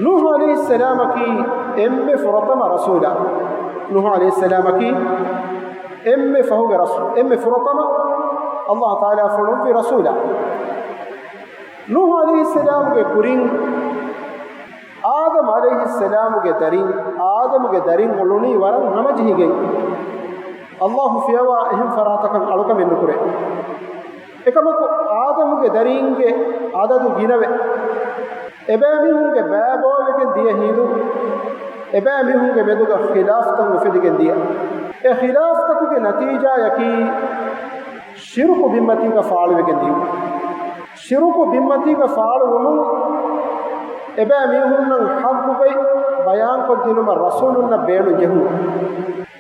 ނޫޙު ޢަލައިހިއްސަލާމަކީ އެންމެ ފުރަތަމަ ރަސޫލާ. ނޫޙު ޢަލައިހިއްސަލާމަކީ އެންމެ ފަހުގެ ރަސޫ-، އެންމެ ފުރަތަމަ އައްލާހު ތަޢާލާ ފޮނުއްވި ރަސޫލާ. ނޫޙު ޢަލައިހިއްސަލާމުގެ ކުރިން އާދަމް ޢަލައިހިއްސަލާމުގެ ދަރިން، އާދަމުގެ ދަރިން އުޅުނީ ވަރަށް ހަމަޖެހިގެން. އައްލާހު ފިޔަވާ އެހެން ފަރާތަކަށް އަޅުކަމެއް ނުކުރޭ. އެކަމަކު، އާދަމުގެ ދަރީންގެ އަދަދު ގިނަވެ، އެބައިމީހުންގެ ބައިބޯވެގެން ދިޔަ ހިނދު، އެބައިމީހުންގެ މެދުގަ ޚިލާފްތައް އުފެދިގެން ދިޔަ. އެ ޚިލާފްތަކުގެ ނަތީޖާޔަކީ، ޝިރުކު ބިންމަތީގަ ފާޅުވެގެން ދިޔުން. ޝިރުކު ބިންމަތީގަ ފާޅުވުމުން އެބައިމީހުންނަށް ޙައްޤުގައި ބަޔާންކޮށްދިނުމަށް ރަސޫލުންނަށް ބޭނުން ޖެހުނު.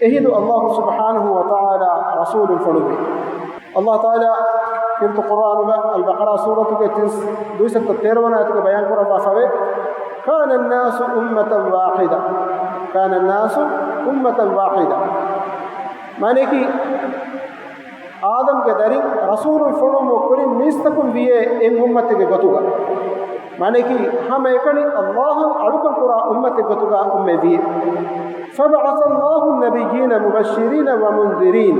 އެހިނދު ﷲ ސުބްޙާނަހޫ ވަތަޢާލާ ރަސޫލުން ފޮނުއްވި. ﷲ ތަޢާލާ ކީރިތި ޤުރްއާނުގަ އަލްބަޤަރާ ސޫރަތުގެ ތިން، ދުއިސައްތަ ތޭރަ ވަނަ އާޔަތުގަ ބަޔާންކުރައްވާފަވޭ، كان الناس أمة واحدة، كان الناس أمة واحدة. މާނައަކީ، އާދަމްގެ ދަރިން ރަސޫލުން ފޮނުވުމުގެ ކުރިން މީސްތަކުން ވިޔޭ އެއް އުއްމަތެއްގެ ގޮތުގަ. މާނައަކީ، ހަމައެކަނި ﷲ އަށް އަޅުކަން ކުރާ އުއްމަތެއް ގޮތުގަ އުއްމަތް ވިޔޭ. فبعث الله النبيين مبشرين ومنذرين.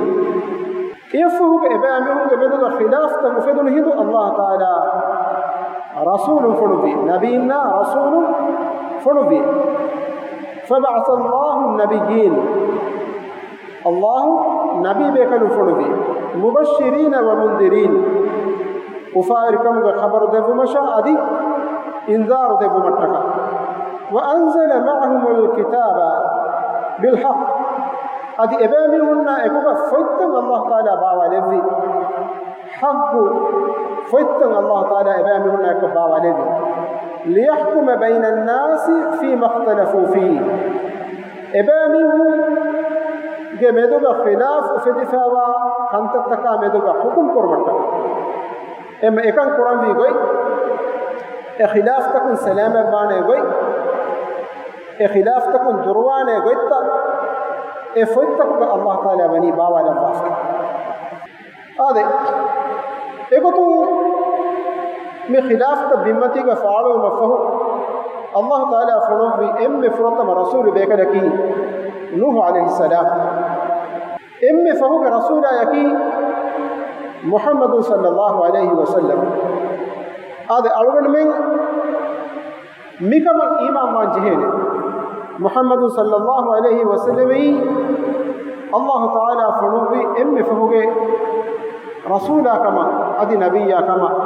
އެއަށްފަހުގަ އެބައިމީހުންގެ މެދުގަ ޚިލާފްތައް އުފެދުނު ހިނދު ﷲ ތަޢާލާ ރަސޫލުން ފޮނުއްވި، ނަބީންނާ ރަސޫލުން ފޮނުއްވި. فبعث الله النبيين. ﷲ ނަބީ ބޭކަލުން ފޮނުއްވި، مبشرين ومنذرين، އުފާވެރިކަމުގެ ޚަބަރު ދެއްވުމަށާ އަދި އިންޒާރު ދެއްވުމަށްޓަކާ. وأنزل معهم الكتاب بالحق، އަދި އެބައިމީހުންނާ އެކުގަ ފޮތްތައް ﷲ ތަޢާލާ ބާވާލެއްވި. ޙައްޤު ފޮތްތައް ﷲ ތަޢާލާ އެބައިމީހުންނާ އެކު ބާވާލެއްވި. ليحكم بين الناس فيما اختلفوا فيه، އެބައިމީހުންގެ މެދުގަ ޚިލާފް އުފެދިފައިވާ ކަންތައްތަކާ މެދުގަ ޙުކުމް ކުރުމަށްޓަކާ. އެމަ އެކަން ކުރަންވީ ގޮތް، އެ ޚިލާފްތަކުން ސަލާމަތްވާނޭ ގޮތް، އެ ޚިލާފްތަކުން ދުރުވާނޭ ގޮތްތައް އެ ފޮތްތަކުގަ ﷲ ތަޢާލާ ވަނީ ބާވާލައްވާފަ. އާދެ، އެގޮތުން މި ޚިލާފްތައް ބިންމަތީގަ ފާޅުވުމަށްފަހު، ﷲ ތަޢާލާ ފޮނުއްވި އެންމެ ފުރަތަމަ ރަސޫލު ބޭކަލަކީ ނޫޙު ޢަލައިހިއްސަލާމް. އެންމެ ފަހުގެ ރަސޫލާޔަކީ މުޙައްމަދު ޞައްލައްލާހު ޢަލައިހި ވަސައްލަމް. އާދެ، އަޅުގަނޑުމެން މިކަމަށް އީމާންވާން ޖެހޭނެ. މުޙައްމަދު ޞައްލައްލާހު ޢަލައިހި ވަސައްލަމައީ ﷲ ތަޢާލާ ފޮނުއްވި އެންމެ ފަހުގެ ރަސޫލާ ކަމަށް އަދި ނަބިއްޔާ ކަމަށް،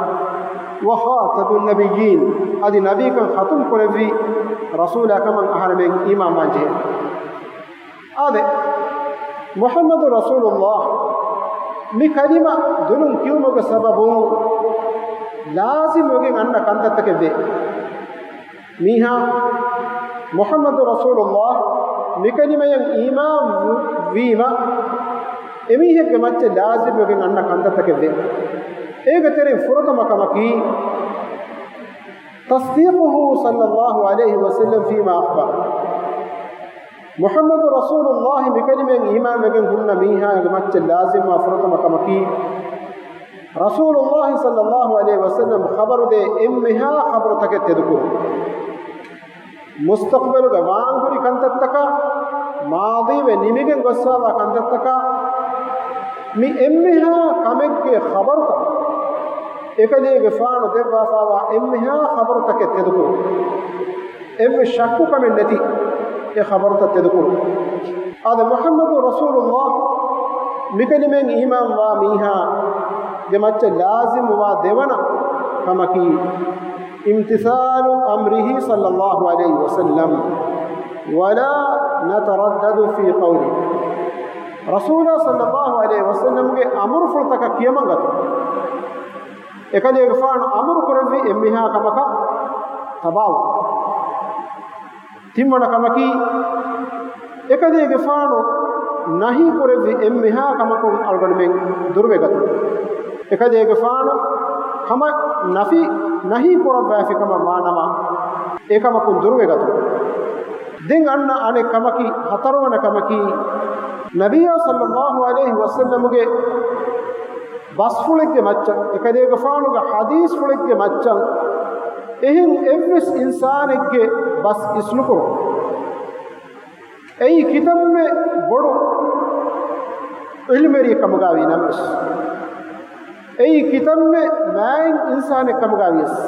وخاتم النبيين، އަދި ނަބީކަން ޚަތުމް ކުރެއްވި ރަސޫލާ ކަމަށް އަހަރެމެން އީމާންވާން ޖެހޭނެ. އާދެ، މުޙައްމަދު ރަސޫލުﷲ މި ކަލިމަ ދުލުން ކިޔުމުގެ ސަބަބުން ލާޒިމް ވެގެން އަންނަ ކަންތައްތަކެއް ވޭ. މީހާ މުޙައްމަދު ރަސޫލުﷲ މި ކަލިމަޔަށް އީމާން ވީމަ، އެމީހެއްގެ މައްޗަށް ލާޒިމް ވެގެން އަންނަ ކަންތައްތަކެއް ވޭ. އޭގެ ތެރެއިން ފުރަތަމަ ކަމަކީ، تصديقه صلى الله عليه وسلم فيما أخبر. މުޙައްމަދު ރަސޫލުﷲ މި ކަލިމައިން އީމާން ވެގެން ހުންނަ މީހާގެ މައްޗަށް ލާޒިމްވާ ފުރަތަމަ ކަމަކީ، ރަސޫލުﷲ ޞައްލައްލާހު ޢަލައިހި ވަސައްލަމް ޚަބަރުދޭ އެންމެހާ ޚަބަރުތަކެއް ތެދުކުރުން. މުސްތަޤްބަލުގަ ވާންހުރި ކަންތައްތަކާ، މާޟީވެ ނިމިގެން ގޮސްފައިވާ ކަންތައްތަކާ، މި އެންމެހާ ކަމެއްގެ ޚަބަރުތައް، އެކަލޭގެފާނު ދެއްވާފައިވާ އެންމެހާ ޚަބަރުތަކެއް ތެދުކުރުން. އެއްވެސް ޝައްކު ކަމެއް ނެތި އެ ޚަބަރުތައް ތެދުކުރުން. އާދެ، މުޙައްމަދު ރަސޫލުﷲ މިކަލިމައިން އީމާންވާ މީހާގެ މައްޗަށް ލާޒިމްވާ ދެވަނަ ކަމަކީ، امتثال أمره صلى الله عليه وسلم ولا نتردد في قوله. ރަސޫލާ ޞައްލައްލާހު ޢަލައިހި ވަސައްލަމްގެ އަމުރުފުޅުތަކަށް ކިޔަމަންގަތުން. އެކަލޭގެފާނު އަމުރު ކުރެއްވި އެންމެހާ ކަމަކަށް ތަބާވުން. ތިންވަނަ ކަމަކީ، އެކަލޭގެފާނު ނަހީ ކުރެއްވި އެންމެހާ ކަމަކުން އަޅުގަނޑުމެން ދުރުވެގަތުން. އެކަލޭގެފާނު ހަމަ ނަފީ، ނަހީ ކުރައްވައިފި ކަމަށް ވާނަމަ، އެކަމަކުން ދުރުވެގަތުން. ދެން އަންނަ އަނެއް ކަމަކީ، ހަތަރުވަނަ ކަމަކީ، ނަބިއްޔާ ޞައްލައްލާހު ޢަލައިހި ވަސައްލަމުގެ ބަސްފުޅެއްގެ މައްޗަށް، އެކަލޭގެފާނުގެ ޙަދީޘްފުޅެއްގެ މައްޗަށް އެހެން އެއްވެސް އިންސާނެއްގެ ބަސް އިސްނުކުރުން. އެއީ ކިތަންމެ ބޮޑު ޢިލްމުވެރިއެއް ކަމުގައިވީ ނަމަވެސް، އެއީ ކިތަންމެ މާތް އިންސާނެއް ކަމުގައިވިޔަސް،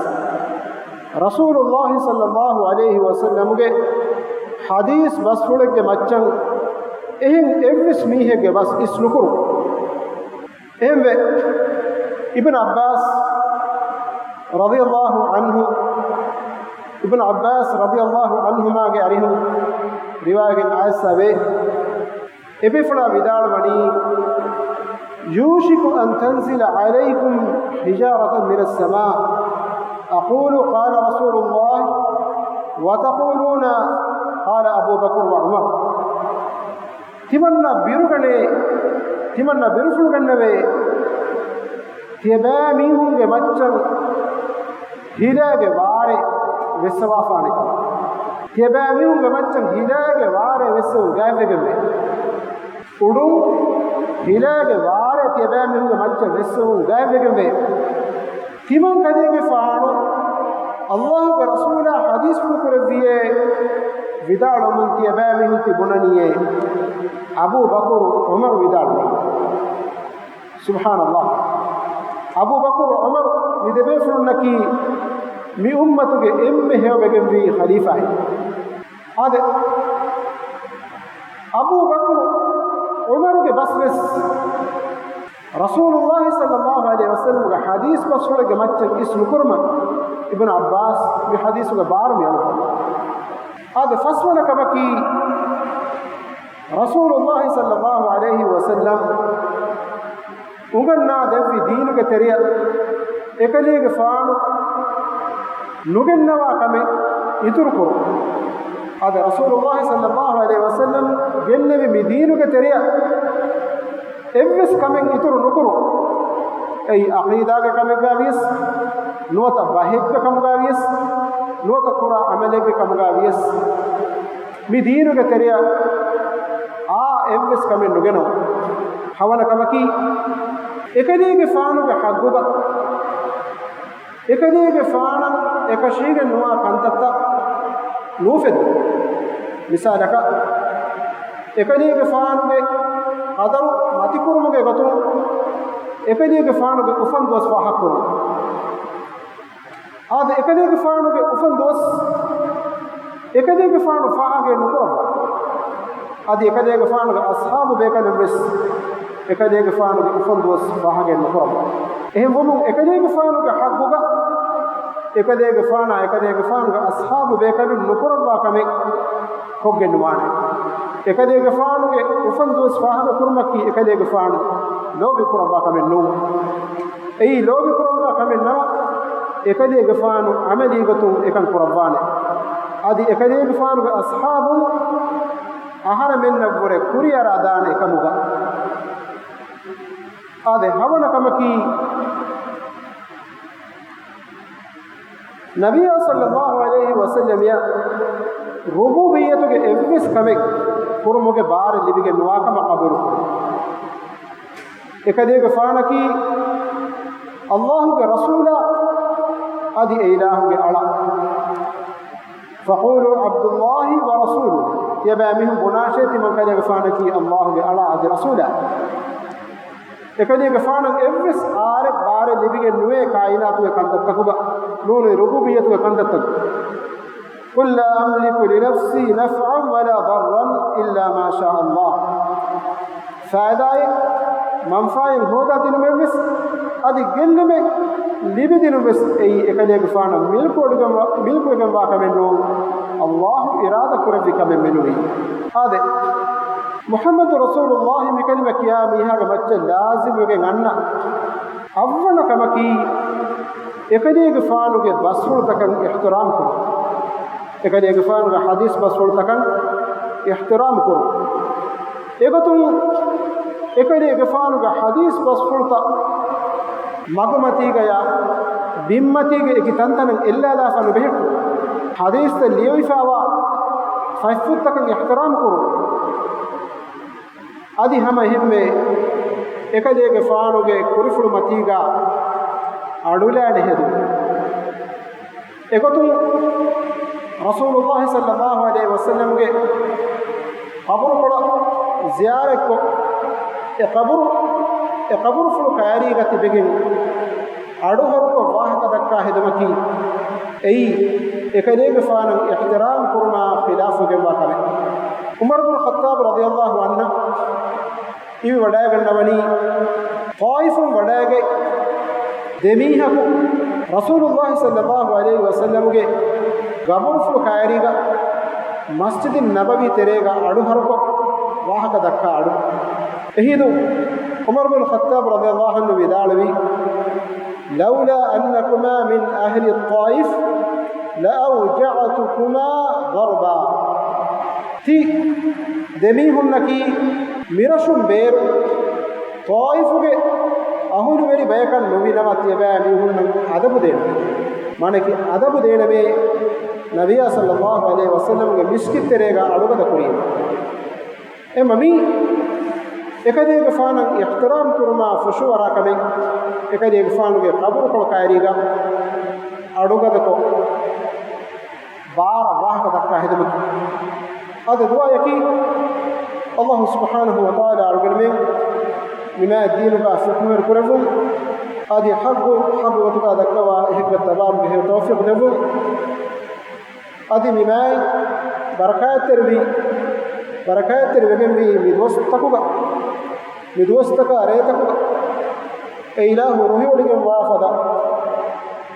ރަސޫލުﷲ ޞައްލައްލާހު ޢަލައިހި ވަސައްލަމުގެ ޙަދީޘް ބަސްފުޅެއްގެ މައްޗަށް އެހެން އެއްވެސް މީހެއްގެ ބަސް އިސްނުކުރުން. އެހެންވެ، އިބްނު ޢައްބާސް ރަޟިޔަﷲ ޢަންހު، އިބްނު ޢައްބާސް ރަޟިޔަﷲ ޢަންހުމާގެ އަރިހުން ރިވާވެގެން އައިސްފަވޭ، އެބޭފުޅާ ވިދާޅުވަނީ، يوشك أن تنزل عليكم حجارة من السماء. أقول قال رسول الله وتقولون قال أبو بكر وعمر. ތިމަންނަ ބިރުގަނޭ، ތިމަންނަ ބިރުފުޅުގަންނަވޭ، ތިޔަބައިމީހުންގެ މައްޗަށް ހިލައިގެ ވާރޭ ވެއްސަވާފާނެ. ތިޔަބައިމީހުންގެ މައްޗަށް ހިލައިގެ ވާރޭ ވެއްސެވުން ގާތްވެގެންވޭ. އުޑުން ހިލައިގެ ވާރޭ ތިޔަބައިމީހުންގެ މައްޗަށް ވެއްސެވުން ގާތްވެގެންވޭ. ތިމަން ކަލޭގެފާނު އައްލާހުގެ ރަސޫލާ ޙަދީޘްފުޅު ކުރެއްވިއޭ ވިދާޅުވަމުން ތިޔަބައިމީހުން ތި ބުނަނީއޭ. އަބޫ ބަކުރު ޢުމަރު ވިދާޅުވީ. ސުބްޙާނައްލާހް. އަބޫ ބަކުރު ޢުމަރު މި ދެބޭފުޅުންނަކީ މި އުއްމަތުގެ އެންމެ ހެޔޮވެގެންވީ ޚަލީފާއެއް. އާދެ، އަބޫ ބަކުރު ޢުމަރުގެ ބަސްވެސް ރަސޫލުއްލާހި ޞައްލައްލާހު ޢަލައިހި ވަސައްލަމްގެ ޙަދީޘް ބަސްފުޅެއްގެ މައްޗަށް އިސް ނުކުރުމަށް އިބްނު ޢައްބާސް މި ޙަދީޘުގެ ބާރު މި އަޅުގަނޑު. އާދެ، ފަސްވަނަ ކަމަކީ، ރަސޫލުއްލާހި ޞައްލައްލާހު ޢަލައިހި ވަސައްލަމް އުނގަންނާ ދެއްވި ދީނުގެ ތެރެއަށް އެކަލޭގެފާނު ނުގެންނަވާ ކަމެއް އިތުރު ކުރުން. އާދެ، ރަސޫލުއްލާހި ޞައްލައްލާހު ޢަލައިހި ވަސައްލަމް ގެންނެވި މި ދީނުގެ ތެރެއަށް އެއްވެސް ކަމެއް އިތުރު ނުކުރުން. އެއީ ޢަޤީދާގެ ކަމެއްގަ ވިޔަސް، ނުވަތަ ބަހެއްގެ ކަމުގަ ވިޔަސް، ނުވަތަ ކުރާ ޢަމަލެއްގެ ކަމުގަ ވިޔަސް، މި ދީނުގެ ތެރެއަށް އާ އެއްވެސް ކަމެއް ނުގެނައު. ހަވަނަ ކަމަކީ، އެކަލޭގެފާނުގެ ޙައްޤުގަ އެކަލޭގެފާނަށް އެކަށީގެން ނުވާ ކަންތައްތައް ނޫފެއްދުން. މިސާލަކަށް، އެކަލޭގެފާނުގެ ޤަދަރު މަތިކުރުމުގެ ގޮތުން އެކަލޭގެފާނުގެ އުފަން ދުވަސް ފާހަގަކުރުން. އާދެ، އެކަލޭގެފާނުގެ އުފަން ދުވަސް އެކަލޭގެފާނު ފާހަގަ ނުކުރައްވާ. އަދި އެކަލޭގެފާނުގެ އަޞްޙާބު ބޭކަލުން ވެސް އެކަލޭގެފާނުގެ އުފަން ދުވަސް ފާހަގަ ނުކުރައްވާ. އެހެންވުމުން އެކަލޭގެފާނުގެ ޙައްޤުގަ އެކަލޭގެފާނާ އެކަލޭގެފާނުގެ އަޞްޙާބު ބޭކަލުން ނުކުރައްވާ ކަމެއް ކޮށްގެން ނުވާނެ. އެކަލޭގެފާނުގެ އުފަން ދުވަސް ފާހަގަ ކުރުމަކީ އެކަލޭގެފާނު ލޯބި ކުރައްވާ ކަމެއް ނޫން. އެއީ ލޯބި ކުރައްވާ ކަމެއް ނަމަ، އެކަލޭގެފާނު ޢަމަލީ ގޮތުން އެކަން ކުރައްވާނެ. އަދި އެކަލޭގެފާނުގެ އަޞްޙާބުން އަހަރެމެންނަށްވުރެ ކުރިއަރާދާނެ އެކަމުގަ. އާދެ، ހަވަނަ ކަމަކީ، ނަބިއްޔާ ޞައްލައްލާހު ޢަލައިހި ވަސައްލަމައަށް ރުބޫބިއްޔަތުގެ އެއްވެސް ކަމެއް ކުރުމުގެ ބާރެއް ލިބިގެން ނުވާކަމަށް ޤަބޫލުކުރުން. އެކަލޭގެފާނަކީ އައްލާހުގެ ރަސޫލާ އަދި އެއިލާހުގެ އަޅާ. فقولوا عبد الله ورسوله. ތިޔަބައިމީހުން ބުނާށޭ، ތިމަން ކަލޭގެފާނަކީ އައްލާހުގެ އަޅާ އަދި ރަސޫލާ. އެކަލޭގެފާނަށް އެއްވެސް އާރެއް ބާރެއް ލިބިގެން ނުވޭ ކާއިނާތުގެ ކަންތައްތަކުގަ، ނޫނީ ރުބޫބިއްޔަތުގެ ކަންތައްތަކު. قل لا أملك لنفسي نفعا ولا ضرا إلا ما شاء الله. ފައިދާއެއް މަންފާއެއް ހޯދާ ދިނުމެއްވެސް، އަދި ގެއްލުމެއް ލިބިދިނުމެއްވެސް އެއީ އެކަލޭގެފާނަށް މިލްކުވެގެންވާ، މިލްކުވެގެންވާ ކަމެއް ނޫން. އައްލާހު އިރާދަ ކުރެއްވި ކަމެއް މެނުވީ. އާދެ، މުޙައްމަދު ރަސޫލުއްލާހި މި ކަލިމަ ކިޔާ މީހާގެ މައްޗަށް ލާޒިމްވެގެން އަންނަ އަށްވަނަ ކަމަކީ، އެކަލޭގެފާނުގެ ބަސްފުޅުތަކަށް އިޙްތިރާމް ކުރުން. އެކަލޭގެފާނުގެ ޙަދީޘް ބަސްފުޅުތަކަށް އިޙްތިރާމް ކުރުން. އެގޮތުން އެކަލޭގެފާނުގެ ޙަދީޘް ބަސްފުޅުތައް މަގުމަތީގަޔާ ބިންމަތީގެ އެކި ތަންތަނަށް އެއްލާލާފަ ނުބެހެއްޓުން. ޙަދީޘްތައް ލިޔެވިފައިވާ ފަތްފުށްތަކަށް އިޙްތިރާމް ކުރުން. އަދި ހަމަ އެހެންމެ އެކަލޭގެފާނުގެ ކުރިފުޅު މަތީގަ އަޑުލާނެ ހެދުން. އެގޮތުން ރަސޫލުއްލާހި ޞައްލައްލާހު ޢަލައިހި ވަސައްލަމްގެ ޤަބުރުކޮޅަށް ޒިޔާރަތްކޮށް، އެ ޤަބުރު، އެ ޤަބުރުފުޅު ކައިރީގަ ތިބެގެން އަޑުހަރުކޮށް ވާހަކަ ދައްކާ ހެދުމަކީ، އެއީ އެކަލޭގެފާނަށް އިޙްތިރާމް ކުރުމާ ޚިލާފުވެގެންވާ ކަމެއް. ޢުމަރު ބިން ޚައްޠާބު ރަޟިޔައްލާހު ޢަންހު އިވިވަޑައިގަންނަވަނީ، ޠާއިފުން ވަޑައިގަތް ދެމީހަކު ރަސޫލުއްލާހި ޞައްލައްލާހު ޢަލައިހި ވަސައްލަމްގެ ގަބުރުފުޅު ކައިރީގަ މަސްޖިދު ނަބަވީ ތެރޭގަ އަޑުހަރުކޮށް ވާހަކަ ދައްކާ އަޑު. އެހިނދު ޢުމަރު ބިން ޚައްޠާބް ރަޟިޔަﷲ ޢަންހު ވިދާޅުވީ، لولا أنكما من أهل الطائف لأوجعتكما ضربا. ތި ދެމީހުންނަކީ މިރަށުން ބޭރު ޠާއިފުގެ އަހުލުވެރި ބަޔަކަށް ނުވި ނަމަ، ތިޔަބައިމީހުންނަށް އަދަބު ދޭނަމޭ. މާނައަކީ އަދަބު ދޭނަމޭ، ނަބިއްޔާ ޞައްލަﷲ ޢަލައިހި ވަސައްލަމްގެ މިސްކިތްތެރޭގަ އަޅުގަދަ ކުރީމަ. އެމަ މީ އެކަލޭގެފާނަށް އިޙްތިރާމް ކުރުމާ ފުށުއަރާ ކަމެއް، އެކަލޭގެފާނުގެ ޤަބުރުކޮޅު ކައިރީގަ އަޑުގަދަކޮށް ބާރަށް ވާހަކަ ދައްކާ ހެދުމަކީ. އަދި ދުޢާއަކީ، ﷲ ސުބްޙާނަހޫ ވަތަޢާލާ އަޅުގަނޑުމެން މިމާތް ދީނުގަ ފިޤުހުވެރި ކުރެއްވުން، އަދި ޙައްޤު ޙައްޤު ގޮތުގަ ދައްކަވާ އެހެއްގަ ތަބާމުގެ ހެޔޮ ތައުފީޤު ދެއްވުން. އަދި މިމާތް ބަރަކާތްތެރިވި، ބަރަކާތްތެރިވެގެންވީ މި ދުވަސްތަކުގަ، މި ދުވަސްތަކާ ރޭތަކުގަ އެ އިލާހު ރުހިވޮޑިގެންވާ ފަދަ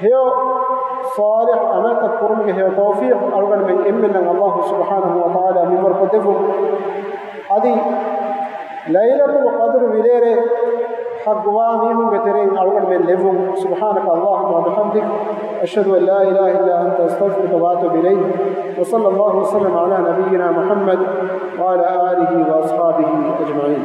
ހެޔޮ ޞާލިޙު ޢަމަލުތައް ކުރުމުގެ ހެޔޮ ތައުފީޤު އަޅުގަނޑުމެން އެންމެންނަށް ﷲ ސުބްޙާނަހޫ ވަތަޢާލާ މިންވަރު ކޮށްދެއްވުން. އަދި ލައިލަތުލް ޤަދްރު ވިލޭރޭ ޙައްޤުވާ މީހުންގެ ތެރެއިން އަޅުގަނޑުމެން ލެއްވުން. سبحانك اللهم وبحمدك، أشهد أن لا إله إلا أنت، أستغفرك وأتوب إليك. وصلى الله وسلم على نبينا محمد وعلى آله وأصحابه أجمعين.